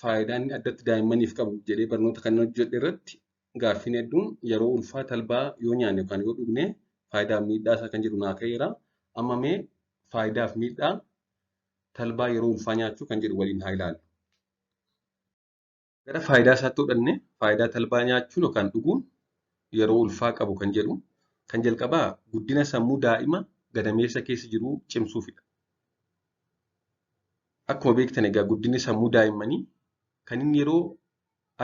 Faayidaan inni addatti daa'immaniif qabu jedhee barnoota kan hojjedhe irratti gaaffiin hedduun yeroo ulfaa talbaa yoo nyaanne yookaan yoo dhugne faayidaa fi miidhaa isaa kan jedhu naa ka'eera. Amma mee faayidaa fi miidhaa talbaa yeroo ulfaa nyaachuu kan jedhu waliin haa ilaallu. Gara faayidaa isaatti hodhanne faayidaa talbaa nyaachuun yookaan dhuguun yeroo ulfaa qabu kan jedhu kan jalqabaa guddina sammuu daa'ima gadameessa keessa jiruu cimsuufidha. Akkuma beektan egaa guddinni sammuu daa'immanii kan inni yeroo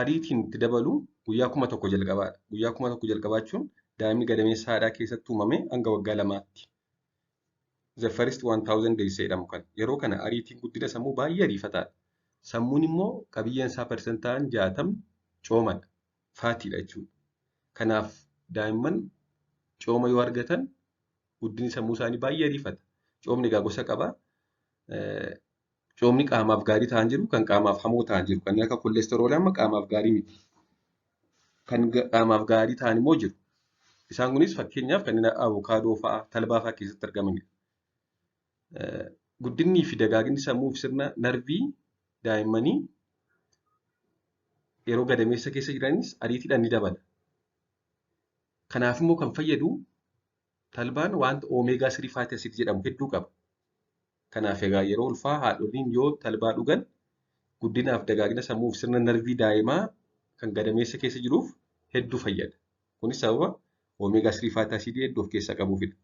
ariitiin itti dabalu guyyaa 1000 jalqabaadha. Guyyaa 1000 jalqabaa jechuun daa'imni gadameessa haadhaa keessatti uumame hanga waggaa 2tti. The first 1000 days jedhamu kan yeroo kana ariitiin guddina sammuu baay'ee ariifataadha. Sammuun immoo qabiyyeen isaa parsantaan 60 coomadha. Faatiidha jechuudha. Kanaaf daa'imman cooma yoo argatan guddinni sammuu isaanii baay'ee ariifata. Coomni egaa gosa qaba. Coomni qaamaaf gaarii ta'an jiru, kan qaamaaf hamoo ta'an jiru. Kanneen akka kolesteroolii amma qaamaaf gaarii miti. Kan qaamaaf gaarii ta'an immoo jiru. Isaan kunis fakkeenyaaf kanneen avokaadoo fa'aa, talbaa fa'aa keessatti argamanidha. Guddinni fi dagaaginni sammuu fi sirna narvii daa'immanii yeroo gadameessa keessa jiranis ariitiidhaan ni dabala. Kanaaf immoo kan fayyadu talbaan wanta oomeegaa 3 fatty acid jedhamu hedduu qaba. Kanaaf egaa yeroo ulfaa haadholiin yoo talbaa dhugan guddinaaf dagaagina sammuu fi sirna narvii daa'imaa kan gadameessa keessa jiruuf hedduu fayyada. Kunis sababa oomeegaa 3 fatty acid hedduu of keessaa qabuufidha.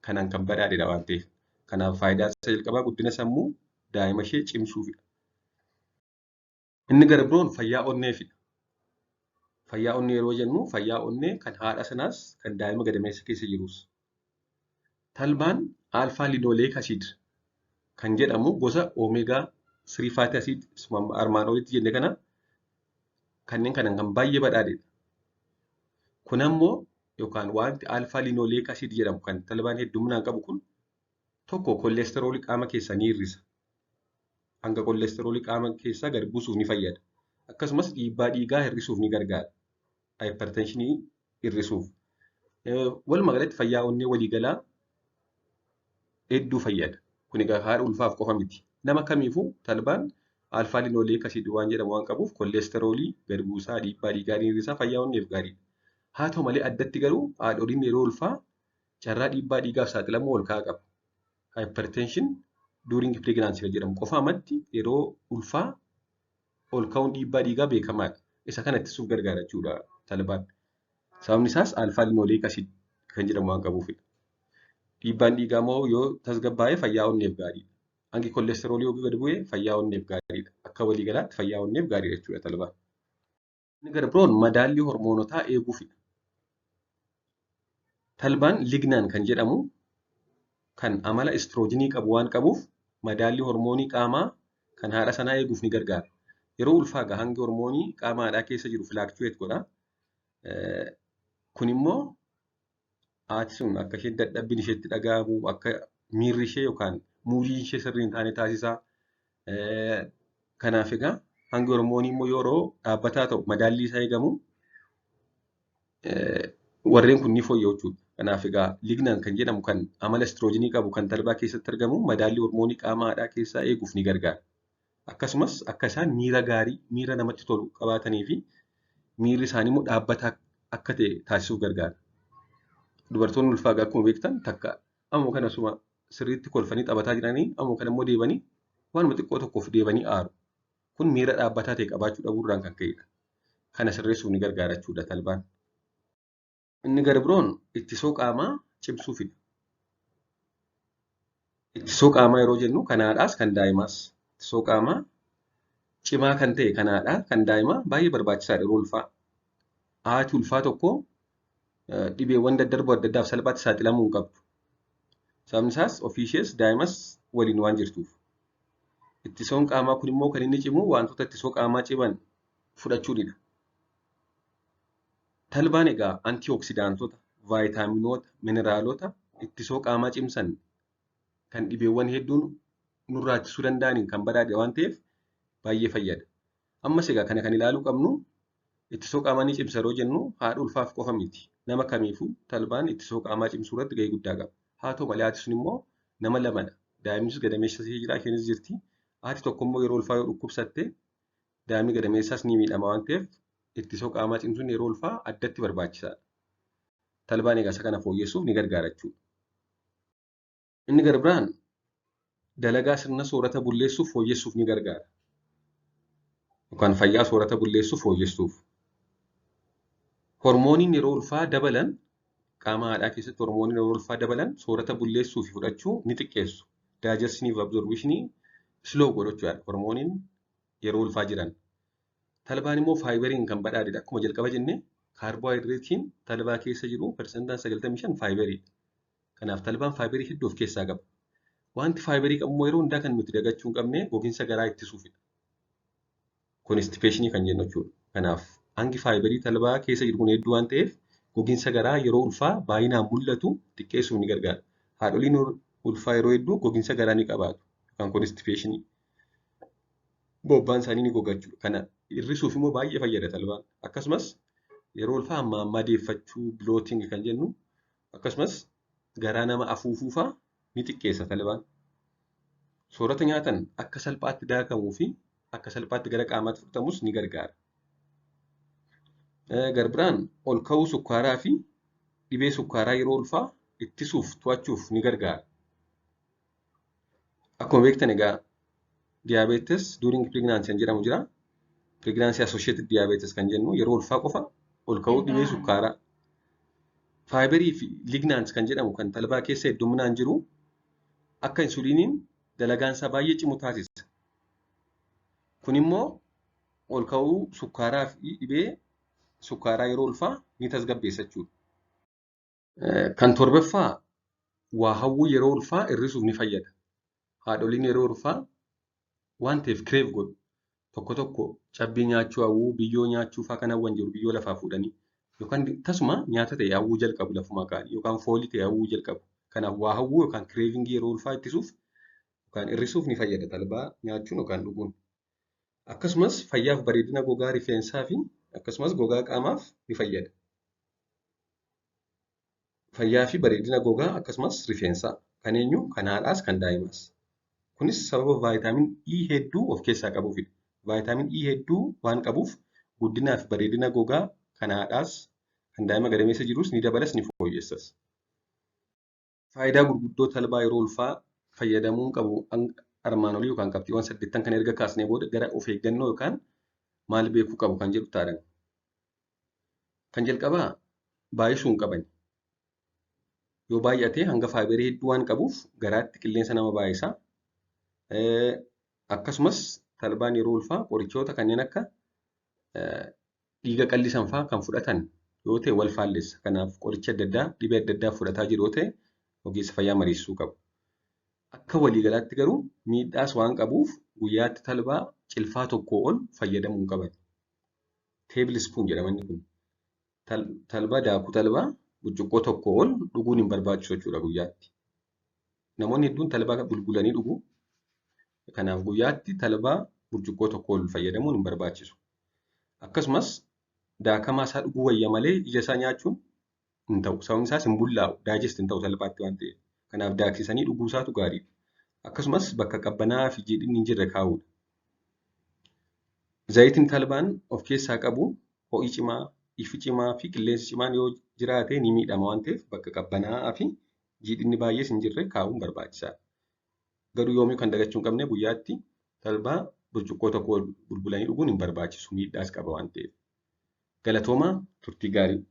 Kanaan kan badhaadhedha waan ta'eef. Kanaaf faayidaan isaa jalqabaa guddina sammuu daa'ima ishee cimsuufidha. Inni gara biroon fayyaa onneefidha. Fayyaa onnee yeroo jennu fayyaa onnee kan haadha sanaas kan daa'ima gadameessa keessa jirus. Talbaan alfaa linoleek acid kan jedhamu gosa oomeegaa 3 fatty acid armaan olitti jenne kana kanneen kanan kan baay'ee badhaadhedha. Kun ammoo yookaan wanti alfaa linoleek acid jedhamu kan talbaan hedduminaan qabu kun tokko kolesteroolii qaama keessaa ni hir'isa. Hanga kolesteroolii qaama keessaa gad buusuuf ni fayyada. Akkasumas dhiibbaa dhiigaa hir'isuuf ni gargaara. Hypertensionii hir'isuuf. Walumaa galatti fayyaa onnee waliigalaa hedduu fayyada. Kun egaa haadha ulfaaf qofa miti. Nama kamiifuu talbaan alfaa linoleek acid waan jedhamu waan qabuuf kolesteroolii gad buusaa, dhiibbaa dhiigaa ni hir'isaa, fayyaa onneef gaariidha. Haa ta'u malee addatti garuu haadholiin yeroo ulfaa carraa dhiibbaa dhiigaaf saaxilamuu ol ka'aa qabu. Hypertension during pregnancy kan jedhamu qofaamatti yeroo ulfaa ol ka'uun dhiibbaa dhiigaa beekamaadha. Isa kana ittisuuf gargaara jechuudha talbaan. Sababni isaas alfaa linoleek acid kan jedhamu waan qabuufidha. Dhiibbaan dhiigaa immoo yoo tasgabbaa'e fayyaa onneef gaariidha. Hangi kolesteroolii yoo gad bu'e fayyaa onneef gaariidha. Akka waliigalaatti fayyaa onneef gaariidha jechuudha talbaan. Inni gara biroon madaallii hormoonotaa eeguufidha. Talbaan lignaan kan jedhamu kan amala istiroojiinii qabu waan qabuuf madaallii hormoonii qaamaa kan haadha sanaa eeguuf ni gargaara. Yeroo ulfaa egaa hangi hormoonii qaama haadhaa keessa jiru fluctuate godha. Kun immoo haati sun akka isheen dadhabbiin isheetti dhaga'amu, akka miirri ishee yookaan moodiin ishee sirrii hin taane taasisa. Kanaaf egaa hangi hormoonii immoo yeroo dhaabbataa ta'u madaallii isaa eegamu warreen kun ni fooyya'u jechuudha. Kanaaf egaa lignaan kan jedhamu kan amala istiroojiinii qabu kan talbaa keessatti argamu madaallii hormoonii qaama haadhaa keessaa eeguuf ni gargaara. Akkasumas akka isaan miira gaarii, miira namatti tolu qabaatanii fi miirri isaanii immoo dhaabbataa akka ta'e taasisuuf gargaara. Dubartoonni ulfaa akkuma beektan takka ammoo kana suma sirriitti kolfanii taphataa jiranii ammoo kana immoo deebanii waanuma xiqqoo tokkoof deebanii aaru. Kun miira dhaabbataa ta'e qabaachuu dhabuurraan kan ka'edha. Kana sirreessuuf ni gargaara jechuudha talbaan. Inni gara biroon ittisoo qaamaa cimsuufidha. Ittisoo qaamaa yeroo jennu kan haadhaas kan daa'imaas. Ittisoo qaamaa cimaa kan ta'e kan haadhaa kan daa'imaa baay'ee barbaachisaadha yeroo ulfaa. Haati ulfaa tokko dhibeewwan daddarboo adda addaaf salphaatti saaxilamuu hin qabdu. Sababni isaas ofii ishees daa'imas waliin waan jirtuuf. Ittisoon qaamaa kun immoo kan inni cimu wantoota ittisoo qaamaa ciman fudhachuunidha. Talbaan egaa antioksidaantota, vaayitaaminoota, mineraalota ittisoo qaamaa cimsan kan dhibeewwan hedduun nurraa ittisuu danda'aniin kan badhaadhe waan ta'eef baay'ee fayyada. Ammas egaa kana kan ilaaluu qabnu ittisoo qaamaa ni cimsa yeroo jennu haadha ulfaaf qofa miti. Nama kamiifuu talbaan ittisoo qaamaa cimsuu irratti gahee guddaa qaba. Haa ta'u malee haati sun immoo nama lamadha. Daa'imnis gadameessa ishee jira, isheenis jirti. Haati tokko immoo yeroo ulfaa yoo dhukkubsatte Daa'imni gadameessaas ni miidhama waan ta'eef ittisoo qaamaa cimsuun yeroo ulfaa addatti barbaachisaadha. Talbaan egaa isa kana fooyyessuuf ni gargaara jechuudha. Inni gara biraan dalagaa sirna soorata bulleessuuf fooyyessuuf ni gargaara. Yookaan fayyaa soorata bulleessuuf fooyyessuuf. Hormooniin yeroo ulfaa dabalan qaama haadhaa keessatti hormooniin yeroo ulfaa dabalan soorata bulleessuu fi fudhachuu ni xiqqeessu. Daajessinii fi absorptionii slow godhu jechuudha hormooniin yeroo ulfaa jiran. Talbaan immoo faayiberiin kan badhaadhedha. Akkuma jalqaba jenne kaarboohayidireetiin talbaa keessa jiru parsantaan 95 faayiberiidha. Kanaaf talbaan faayiberii hedduu of keessaa qaba. Wanti faayiberii qabu immoo yeroo hundaa kan nuti dagachuu hin qabne gogiinsa garaa ittisuufidha. Konstipeeshinii kan jennu jechuudha. Kanaaf hangi faayiberii talbaa keessa jiru kun hedduu waan ta'eef gogiinsa garaa yeroo ulfaa baay'inaan mul'atu xiqqeessuuf ni gargaara. Haadholiin ulfaa yeroo hedduu gogiinsa garaa ni qabaatu yookaan konstipeeshinii. Bobbaan isaanii ni goga jechuudha. Kana hir'isuuf immoo baay'ee fayyada talbaan. Akkasumas yeroo ulfaa hamma ammaa deeffachuu bilooting kan jennu akkasumas garaa nama afuufuu fa'aa ni xiqqeessa talbaan. Soorata nyaatan akka salphaatti daakamuu fi akka salphaatti gara qaamaatti fudhatamus ni gargaara. Gara biraan ol ka'uu sukkaaraa fi dhibee sukkaaraa yeroo ulfaa ittisuuf to'achuuf ni gargaara. Akkuma beektan egaa diabetes during pregnancy kan jedhamu jira. Pregnancy associated diabetes kan jennu yeroo ulfaa qofa ol ka'uu dhibee sukkaaraa. Faayiberii fi lignaans kan jedhamu kan talbaa keessa hedduminaan jiru akka insuliiniin dalagaan isaa baay'ee cimu taasisa. Kun immoo ol ka'uu sukkaaraa fi dhibee sukkaaraa yeroo ulfaa ni tasgabbeessa jechuudha. Kan torbaffaa waa hawwuu yeroo ulfaa hir'isuuf ni fayyada. Haadholiin yeroo ulfaa waan ta'eef kireef godhu. Tokko tokko cabbii nyaachuu hawwuu, biyyoo nyaachuu fa'aa kan hawwan jiru biyyoo lafaa fuudhanii yookaan tasuma nyaata ta'e hawwuu jalqabu lafumaa ka'anii yookaan foolii ta'e hawwuu jalqabu. Kanaaf waa hawwuu yookaan kireevingii yeroo ulfaa ittisuuf yookaan hir'isuuf ni fayyada talbaa nyaachuun yookaan dhuguun. Akkasumas fayyaaf bareedina gogaa rifeensaa fi akkasumas gogaa qaamaaf ni fayyada. Fayyaa fi bareedina gogaa akkasumas rifeensaa kan eenyu kan haadhaas kan daa'imaas. Kunis sababa vaayitaamin E hedduu of keessaa qabuufidha. Vaayitaamin E hedduu waan qabuuf guddinaa fi bareedina gogaa kan haadhaas kan daa'ima gadameessa jirus ni dabalas ni fooyyessas. Faayidaa gurguddoo talbaa yeroo ulfaa fayyadamuun qabu armaan olii yookaan qabxiiwwan 8 kan erga kaasnee booda gara of eeggannoo yookaan maal beekuu qabu kan jedhu taadha. Kan jalqabaa baay'isuu hin qaban. Yoo baay'ate hanga faayibarii hedduu waan qabuuf garaatti qilleensa nama baay'isa. Akkasumas talbaan yeroo ulfaa qorichoota kanneen akka dhiiga qallisan fa'aa kan fudhatan yoo ta'e wal faallessa. Kanaaf qoricha adda addaa dhibee adda addaa fudhataa jiru yoo ta'e ogeessa fayyaa mariisisuu qabu. Akka waliigalaatti garuu miidhaas waan qabuuf guyyaatti talbaa cilfaa tokkoo ol fayyadamuu hin qaban. Teebil ispuun jedhama inni kun. Talbaa daakuu talbaa burcuqqoo tokkoo ol dhuguun hin barbaachisu jechuudha guyyaatti. Namoonni hedduun talbaa bulbulanii dhugu. Kanaaf guyyaatti talbaa burcuqqoo tokkoo ol fayyadamuun hin barbaachisu. Akkasumas daakamaa isaa dhuguu wayya malee ija isaa nyaachuun hin ta'u. Sababni isaas hin bullaa'u, daajest hin ta'u salphaatti waan ta'eef. Kanaaf daaksisanii dhuguu isaatu gaariidha. Akkasumas bakka qabbanaa'aa fi jiidhinni hin jirre kaa'uudha. Zayitiin talbaan of keessaa qabu ho'i cimaa, ifi cimaa fi qilleensi cimaan yoo jiraate ni miidhama waan ta'eef bakka qabbanaa'aa fi jiidhinni baay'ees hin jirre kaa'uun barbaachisaadha. Garuu yoomii kan dagachuu hin qabne guyyaatti talbaa burcuqqoo tokko bulbulanii dhuguun hin barbaachisu miidhaas qaba waan ta'eef. Galatoomaa turtii gaarii.